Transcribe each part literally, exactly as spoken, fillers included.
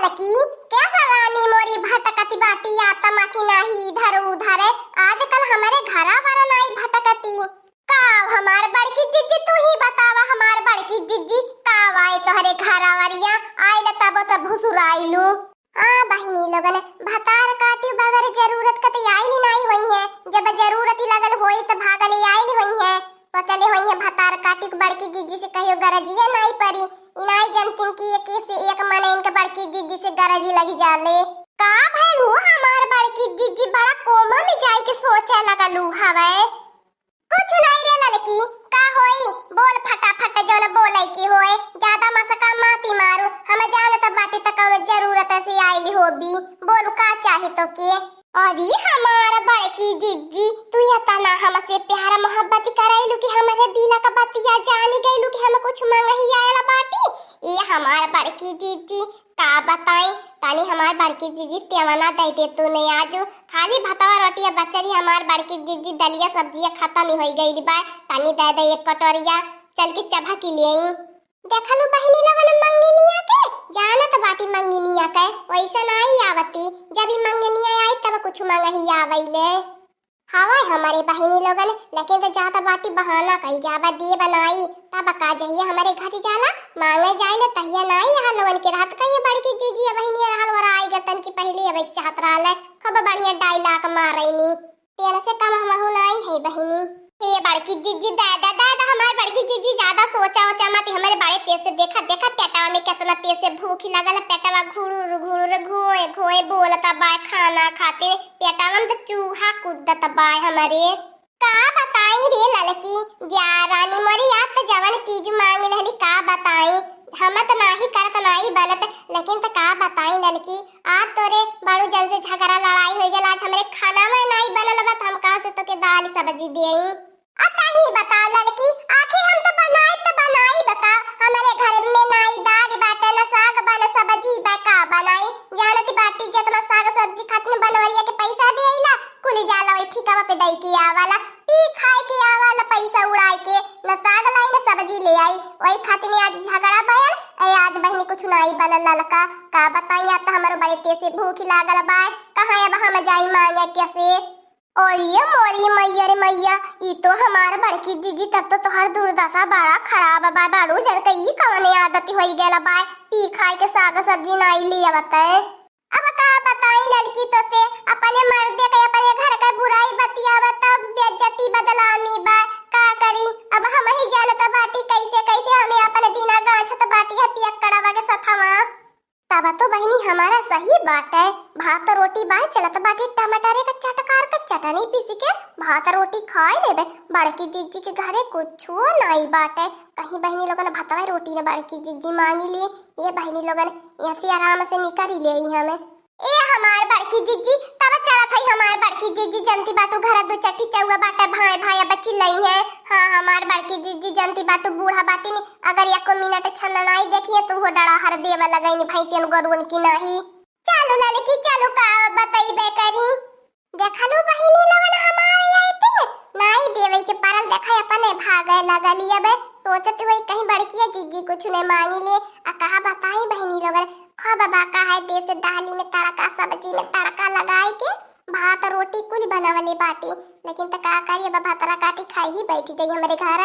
लकी, कैसा रानी मोरी भटकती बाटी आत्मा की नाही इधर उधर। आजकल हमरे घरा वाला नाही भटकती। का हमार बड़की जिज्जी, तू ही बतावा हमार बड़की जिज्जी, का आए तोहरे घरा वरिया? आइल तब तो भुसुराइलू। आ बहिनी लोगन, भतार काटी बगैर जरूरत का तो आइल नाही होई है। जब जरूरत ही लगल होई तो भागल ही आइल होई है। सोचले होई है भतार काटी के बड़की जिज्जी से कहियो गरजिया नाही परी। इनाई जनतिन की एक से एक मने इनके बड़की जिज्जी से गरजी लगी जाले। का भइल हो हमार बड़की जिज्जी, बड़ा कोमा में जाए के सोचे लगलू हवे? कुछ नाही रे ललकी, का होई? बोल फटाफट जौन बोले की होए, ज्यादा मसका माती मारू। हम जानत बाटी त कौनो जरूरत से आइली होबी। बोलू का चाही तोके? अरे हमार बड़की जिज्जी, तू एतना हमसे प्यार मोहब्बत करैलू कि हमरे दिल का बतिया जानी गइलू कि हम कुछ मंगही आयल बाटी। ए हमार बड़की जिज्जी, का बताई, तनी हमार बड़की जिज्जी तेवना दे दे तू ने आजू। खाली भतवा रोटिया बचल ही हमार बड़की जिज्जी, दलिया सब्जिया खत्म ही होई गइल बा। तनी दे दे एक कटोरिया, चल के चबा के ले आई। देखलू बहिनी लोगन मंगिनिया के, जानत बाटी मंगिनिया के, वैसे नाही आवती। जब ई मंगिनिया आई तब कुछ मंगही आवैले। हवा हमरे बहिनी लोगन, लेकिन तो जात बाटी बहाना कई जाबा दे बनाई। तब का जहिया हमरे घर जाला, मांगे जाइले तहिया नाही यहाँ लोगन के रहत कहिए बड़की जिज्जी या बहिनी रहल वरा आई गतन की पहले अब चाहत रहले। खूब बढ़िया dialogue मारैनी। तेरे से कम हमहू नाही है बहिनी। हे बड़की जिज्जी, दादा, दादा, हमार बड़की जिज्जी ज्यादा सोचा ओचा मत, हमरे बड़े तेज से देखा, देखा पेटवा में कितना तेज से भूख लगल है, पेटवा घुड़ुर घुड़ुर घोए घोए बोलता बा खाना खातिर, पेटवा में तो चूहा कूदत बा हमरे। का बताई रे ललकी, जा रानी मोरी, आप तो जवन चीज मांग लेहली, का बताई, हम तो नाही करत नाही बनत, लेकिन तो का बताई ललकी, आज तोरे बड़ू जन से झगड़ा लड़ाई हो गल, आज हमरे खाना में नाही बनल बा, तो हम कहाँ से तोके दाल सब्जी देई? आ तही बता ललकी, आखिर हम तो बनाई तो बनाई बता, हमरे घर में नाही दाल बाटे, न साग बा, न सब्जी बा, का बनाई? जानत बाटी जितना साग सब्जी खातिर बनवरिया के पैसा दे आइला, कुल जाला वही ठिकावा पे दई के आवाला, पी खाए के आवाला, पैसा उड़ाए के, न साग लाई न सब्जी ले आई, वही खातिर आज झगड़ा भयल। ए आज बहिनी कुछ नाही बनल ललका, का बताई, अब तो हमरो बड़े तेज से भूख लागल बा, कहाँ अब हम जाई मांगे कैसे? और ये मोरी मैया रे मैया, ई तो हमार बड़की जिज्जी, तब तो तोहार दुर्दशा बड़ा खराब बा, बड़ू जन के ई कवने आदत होई गल बा, पी खाए के साग सब्जी नाही ले आवत है। अब का बताई ललकी तो से, अपने मर्दे के, अपने घर के बुराई बतियावत, तब बेइज्जती बदनामी बा, का करी? अब हम ही जानत बाटी कैसे कैसे हमें अपन दिना गांछत बाटी है पियक्कड़वा के सथवा। तब तो बहिनी हमारा सही बाटे, भात रोटी बाय चलत बाटे, टमाटरे का चटकार का चटनी पीस के भात रोटी खाए लेबे। बड़की जिज्जी के घरे कुछो नाई बाटे, कहीं बहिनी लोगन भतवा रोटी न बड़की जिज्जी मांगी ली। ये बहिनी लोगन ऐसे आराम से निकरी ले आई हमें। ए हमार बड़की जिज्जी, तब चलत हई हमार बड़की जिज्जी, जनती बाटू घर दो चट्टी चौवा बाटे, भाई भाई अब चिल्लई है। हाँ हमार बड़की जिज्जी, जनती बाटू बूढ़ा बाटी नी, अगर एको मिनट छन नाई देखिए तो वो डरा हर देवा लगई नी भैंसियन गोरुअन की नाही। चलू ललकी चलू, का बतईबे करी। देखलू बहिनी लोगन हमार acting, नाई देवे के परल, देखा अपने भागे लगली। अब सोचत होई कहीं बड़किया जिज्जी कुछ ने मांगी ले। आ कहा बताई बहिनी लोगन, खो बाबा का है देश दाली में तड़का, सब्जी में तड़का लगाए के भात रोटी कुल बनावले बाटी, लेकिन त का करी, अब भतरा काटी खाई ही बैठ जाई हमरे घर।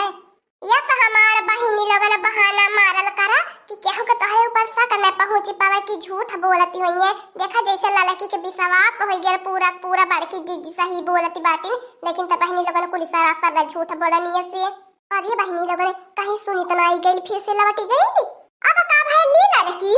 या तो हमार बहिनी लोगन बहाना मारल करा कि केहू के तोहरे ऊपर शक न पहुँच पावे कि झूठ बोलती होइए। देखा जैसे ललकी के विश्वास हो गया पूरा पूरा बड़की जिज्जी सही बोलती बाटिन, लेकिन त बहिनी लोगन कुल सरासर न झूठ बोलनी से। अरे बहिनी लोगन कहीं सुनी त नाई गई, फिर से लौटी गई। अब का भइल ली ललकी?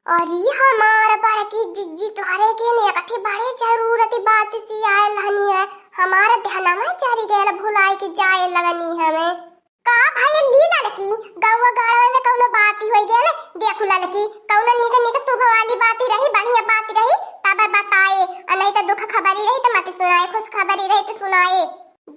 अरे हमार बड़की जिज्जी तोहरे के ने एकठी बड़े जरूरत बात से आयल हनी है, हमार ध्यानवा चली गयल भुलाई के जाए लगनी हमें। का भइल ली ललकी, गौवा गाड़वा में कौनो बात ही होई गयल? देखू ललकी, कौनो निक निक शुभ वाली बात ही रही, बढ़िया बात ही रही, तब बताए, आ नहीं तो दुख खबरी रही तो मत सुनाए, खुश खबरी रही तो सुनाए।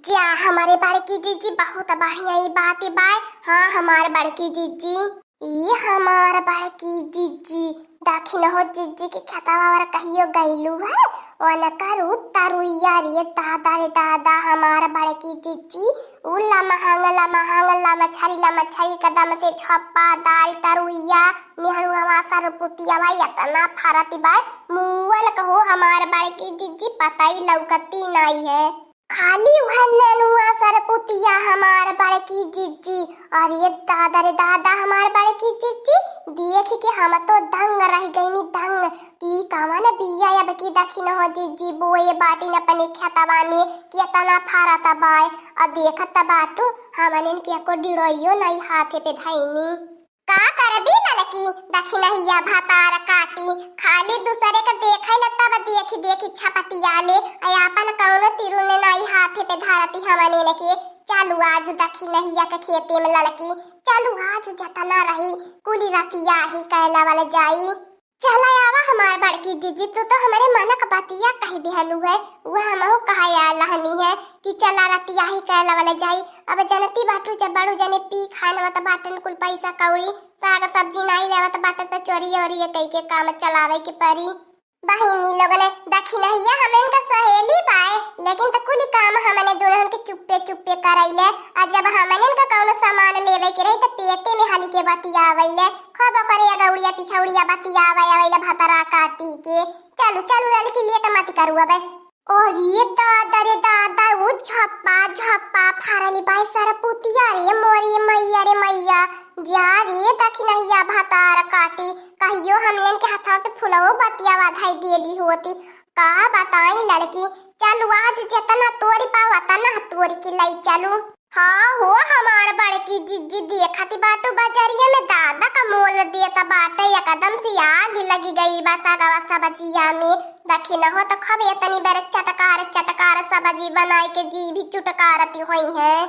जा हमारे बड़की जिज्जी बहुत बढ़िया ही बात ही बाय। हाँ हमार बड़की जिज्जी। ई हमार बड़की जिज्जी, दखिनहो जिज्जी के खेतवा ओर कहियो गइलू है? ओनकर उ तरुइया रे दादा रे दादा, हमार बड़की जिज्जी, उ लमहंग लमहंग लमछरी लमछरी एकदम से झप्पादार तरुइया, निहरुआ सरपुतिया बा, एतना फरत बा, मुअल कहो हमार बड़की जिज्जी, पतई लउकती नाई है। खाली उहे नेनुआ सरपुतिया हमार बड़की जिज्जी। अरे दादा रे दादा, हमार बड़की जिज्जी, देखि के हम तो दंग रहि गइनी, दंग। ई कवन बिया अब की दखिनहो जिज्जी बोए बाटिन अपने खेतवा में, केतना फरत बाय। अ देखत बाटू, हमनिन के एको डिड़ोइयो नाई हाथे पे धइनी। का करबी ललकी, दखिनहिया भतार काटी, खाली दूसरे के देखै ला तब देखि देखि छपटिया ले, आ आपन कौनो तिरुने नाई हाथे पे धरती हमने के। चलू आज दखिनहिया के खेते में ललकी, चलू आज जतना रही कुली रतिया ही कहलावल जाई। चला आवा हमार बड़की जिज्जी, तू तो हमरे मन क बतिया कहि दिहलू है, उहे हमहू कहै आल रहनी है कि चला रतिया ही कहलावल जाई। अब जनती बाटू जब बड़ू जने पी खान आवत बाटन कुल पैसा कौड़ी, साग सब्जी नाई लेवत बाटे त चोरी ओरी कई के काम चलावे के परी। बहिनी लोगन, दखिनहिया हमन का सहेली बाय, लेकिन त कुल काम हमने दुल्हन के चुप्पे चुप्पे करैले। आ जब हमन का कौनो सामान लेवे के रही त पेटे में हली के बतियावैले, खूब ओकरे अगौड़िया पिछौड़िया बतियावे आवैले भतरा काटी के। चलू चलू ललकी, लेट मत करू अब। अरे दादा रे दादा, उ झप्पा झप्पा फरली बाय सरपुतिया रे मोरी मैया रे मैया। जा रे दखिनहिया भतार काटी, कहियो हमन के हथवा पे फुलवो बतियावा धई देली होती। का बताई ललकी, चलू आज जेतना तोरी पावा तना तोरी के लई चलू। हाँ हो हमार बड़की जिज्जी, देखत बाटू बजरिया में दादा का मोल देत बाटे, एकदम से आग लगी गई बा सगवा सब्जिया में। दखिनहो त खूब एतनी बेर चटकार चटकार सब्जी बनाई के जी भी चुटकारती होई है।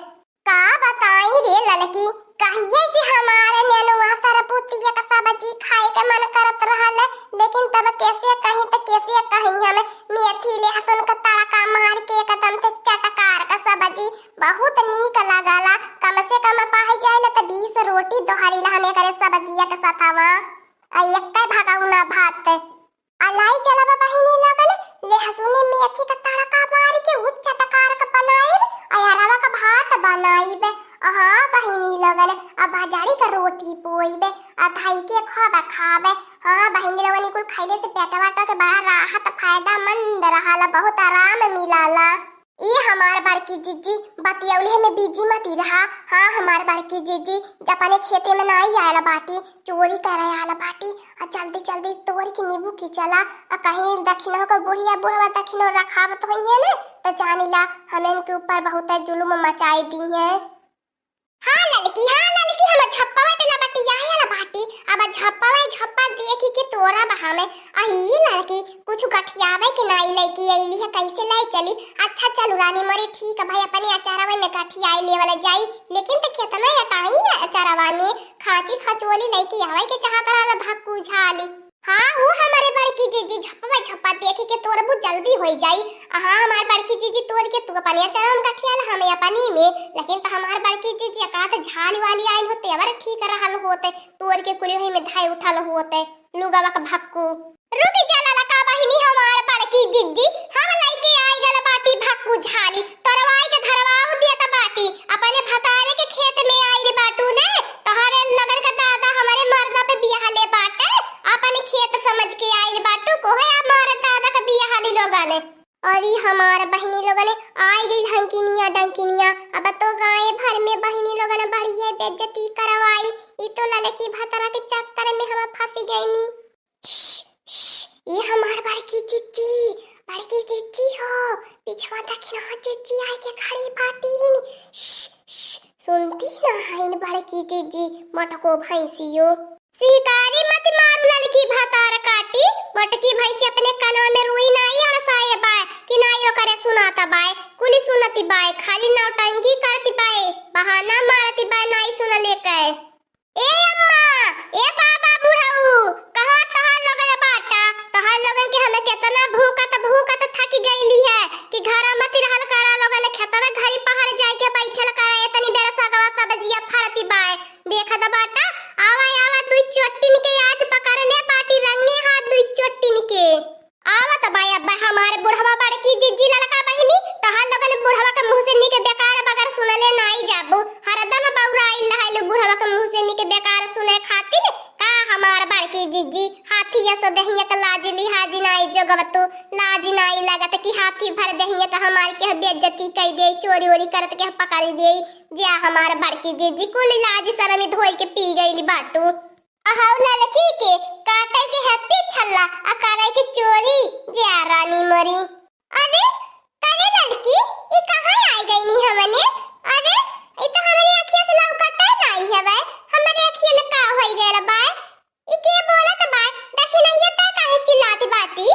का बताई रे ललकी, कहिए से हमारे नेनुआ सरपुतिया का सब्जी खाए के मन करत रहल, लेकिन तब कैसे कहीं त कैसे कहीं हम मेथी लहसुन का तड़का मार के एकदम से चटकार का सब्जी बहुत नीक लागला। कम से कम पाई जाइला त बीस रोटी दोहरी ला हम एकरे सब्जिया के साथवा। आ एक्के भगौना भात। अलाई चलबा बहिनी लोगन, लहसुन मेथी का तड़का मार के उ चटकार का बनाइब, आ अरवा का भात बनाइब। हाँ बहिनी लोगन, आ बाजारी का रोटी पोइब, आ धई के खाबा खाबे। हाँ बहिनी लोगन, ई कुल खइले से पेटवा के बड़ा राहत फायदामंद रहाला, बहुत आराम मिलाला। ई हमार बड़की जिज्जी, बतियौले में बिजी मती रहा। हाँ, हमार बड़की जिज्जी अपने खेते में नाई आयल बाटी, चोरी करे आयल बाटी। आ जल्दी जल्दी तोड़ के नींबू की चला, आ कहीं दखिनो को बुढ़िया बुढ़वा दखिनो रखावत होइए ने, त जानिला हमन के ऊपर बहुत जुलुम मचाई दी है। हाँ ललकी, हाँ ललकी, हम झप्पवा पे लपटिया है ना बाटी। अब झप्पवा झप्पा देखी के तोरा बहा में। अही ललकी, कुछ गठियावे के नाई लइके अइली है, कैसे लाई चली? अच्छा चलू रानी मोरी, ठीक है भाई, अपने अचारवा में गठियाई लेवल जाई। लेकिन त केतना अटाई है अचारवा में, खांची खचोली लइके आवे के चाहत रहल भक्कू झाली। हाँ, वो हमारे बड़की जीजी झप्पा झप्पा देखी के तोरबू जल्दी होई जाई। हाँ, हमार बड़की जीजी तोड़ के तू अपने अचारवा में गठियाल, हमें अपनी में। लेकिन त हमार बड़की जीजी एकाध झाली वाली आइल होते, अबर ठीक रहल होते, तोड़ के कुली वही में धाई उठल होते। लुगावा का भक्कू। रुकी जा ललका बहिनी, हमार बड़की जिज्जी, हम लइके आई गल बाटी भक्कू झाली, तोरवाई के धरवाऊ दियत बाटी, अपने भतारे के खेत में आइल बाटू ने, तोहरे लगन का दादा हमरे मर्दा पे बियाह ले बाटे, अपने खेत समझ के आइल बाटू, कोहे हमार दादा का बियाह ली लोगन। अरे हमार बहिनी लोगन, आई गई हंकिनिया डंकिनिया, अब तो गाँव भर में बहिनी लोगन बढ़िया बेइज्जती करवाई, ई तो ललकी भतरा के चक्कर में हम फंसी गईनी। श्श, श्श, ये हमार बड़की जिज्जी, बड़की जिज्जी हो, पिछवा देखी ना जिज्जी आई के खड़ी बाटीन। श्श, श्श, सुनती ना हईन बड़की जिज्जी, मटको भैंसियो। शिकारी मत मारू ललकी भतार काटी, मटकी भैंसी अपने कनवा में रुई नाई अड़साए बाय, कि नाई ओकरे सुनाता बाय, कुली सुनती बाय, खाली नौटंकी करती बाय, बहाना मारती बाय, नाई सुन लेके। ए अम्मा, ए बाबा बुढ़ऊ, कहाँ तोहार लोगन बाटा? तोहार लोगन के हमें केतना भूकत भूकत थक गईली है कि घरा मत रहल करा लोगन, खेतवा घरी पहाड़ जाइके बैठल करा, एतनी बेर सगवा सब्जिया फरती बाय। देखत बाटा, आवा ये सो देहिया का लाज लिहाज नाई जोगवतू, लाज नाई लागत कि हाथी भर देहिया का हमार के बेइज्जती कई दे, चोरी ओरी करत के पकड़ दे। जा हमार बड़की जीजी कुल लाज शरम धोई के पी गईली बाटू। अहौ ललकी के काटे के है पीछल्ला, आ करे के चोरी, जा रानी मोरी। अरे, करे ललकी, ई कहाँ आई गईनी हमने? अरे, ई तो हमरे अखिया से लौकते नाई हवे। हमरे अखिया में का होई गयल बाय? ई के बोलत बाय? देखी नहीं, ये तय काहे चिल्लात बाटी?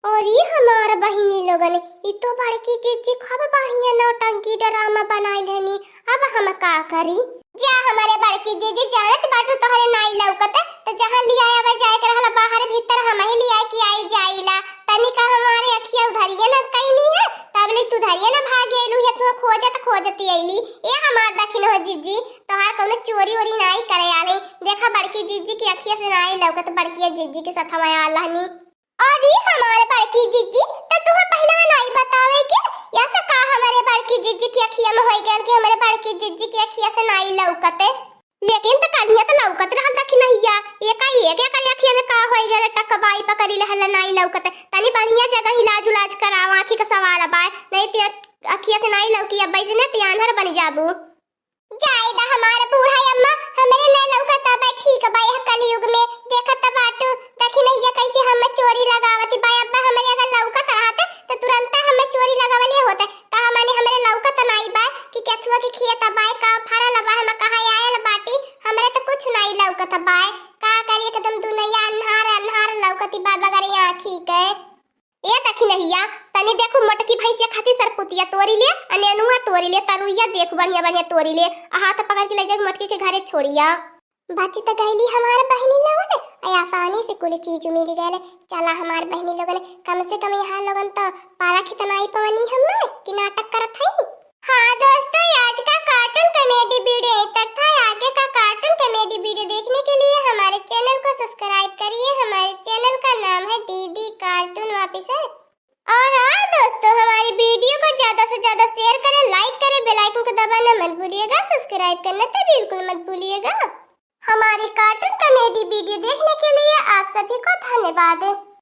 अरे हमार बहिनी लोगन, ई तो बड़की जीजी खूब बढ़िया नौटंकी ड्रामा बनाइल हनी। अब हम का करी? जा हमरे बड़की जीजी, जानत बाटू तोहरे नाई लौकत, त जहाँ लियाए आवे जाए के रहला बाहर भीतर, हमही लियाए के आई जाइला। तनिका हमारे अखिया उधरिए न कइनी है, तब ले तू धरिए न भाग अइलू है, तू खोजत खोजत अइली। ए हमार दखिन हो जीजी, तोहार कौनो चोरी ओरी नाई करे आले। देखा बड़की जीजी की अखिया से नाई लौकत, बड़की जीजी के साथ हमारे आलहनी। अरे हमारे बड़की जीजी, त तुहा पहिलवा नाई बतावे के? या से का हमारे बड़की जीजी की अखिया में होई गयल कि हमारे बड़की जीजी की अखिया से नाई लौकते? लेकिन त कलिया त लौकत रहल दखिनहिया, एका एक एकर अखिया में का होई गयल, टकबाई पकड़ी लहल नाई लौकते। तनी बढ़िया जगह इलाज उलाज करावा, आँखी का सवाल बाय, नहीं ते अखिया से नाई लौकी, अब ऐसे न ते आन्हर बन जाबू। जाए दा हमार बूढ़ा अम्मा, हमरे न लौकत बा, ठीक बा यह कलयुग में। देखत बाटू, दखिनहिया कैसे हम चोरी लगावत बा। अब्बा हमरे अगर लौकत रहत, त तुरंत हम चोरी लगावले होत। कहा माने हमरे लौकत नाई बा कि केथुआ के खेत बा, का फरल बा, हम कहाँ आयल बाटी, हमरे त कुछ नाई लौकत बा। का करी, एकदम दुनिया अन्हार अन्हार लौकत बा बगरी आँखी के। ए दखिनहिया, तनी देखू मोटकी भैंसिया खातिर सरपुतिया तोरी ले, आ नेनुआ तोरी ले, तरुइया देखू बढ़िया बढ़िया तोरी ले, आ हाथ पकड़ के ले जाके मोटकी के घरे छोड़िया। बची त गईली हमार बहिनी लोगन, आ आसानी से कुल चीज मिल गयल। चला हमार बहिनी लोगन, कम से कम यहाँ लोगन त पारा खितनाई पवनी हम कि नाटक करत हई। हाँ दोस्तों, आज का cartoon comedy video यहीं तक था। आगे का cartoon comedy video देखने के लिए हमारे channel को subscribe करिए। हमारे channel का नाम है दीदी Cartoon Officer। और हाँ दोस्तों, हमारी video को ज्यादा से ज्यादा share करें, like करें, bell icon को दबाना मत भूलिएगा, subscribe करना तो बिल्कुल मत भूलिएगा। हमारी cartoon comedy video देखने के लिए आप सभी को धन्यवाद।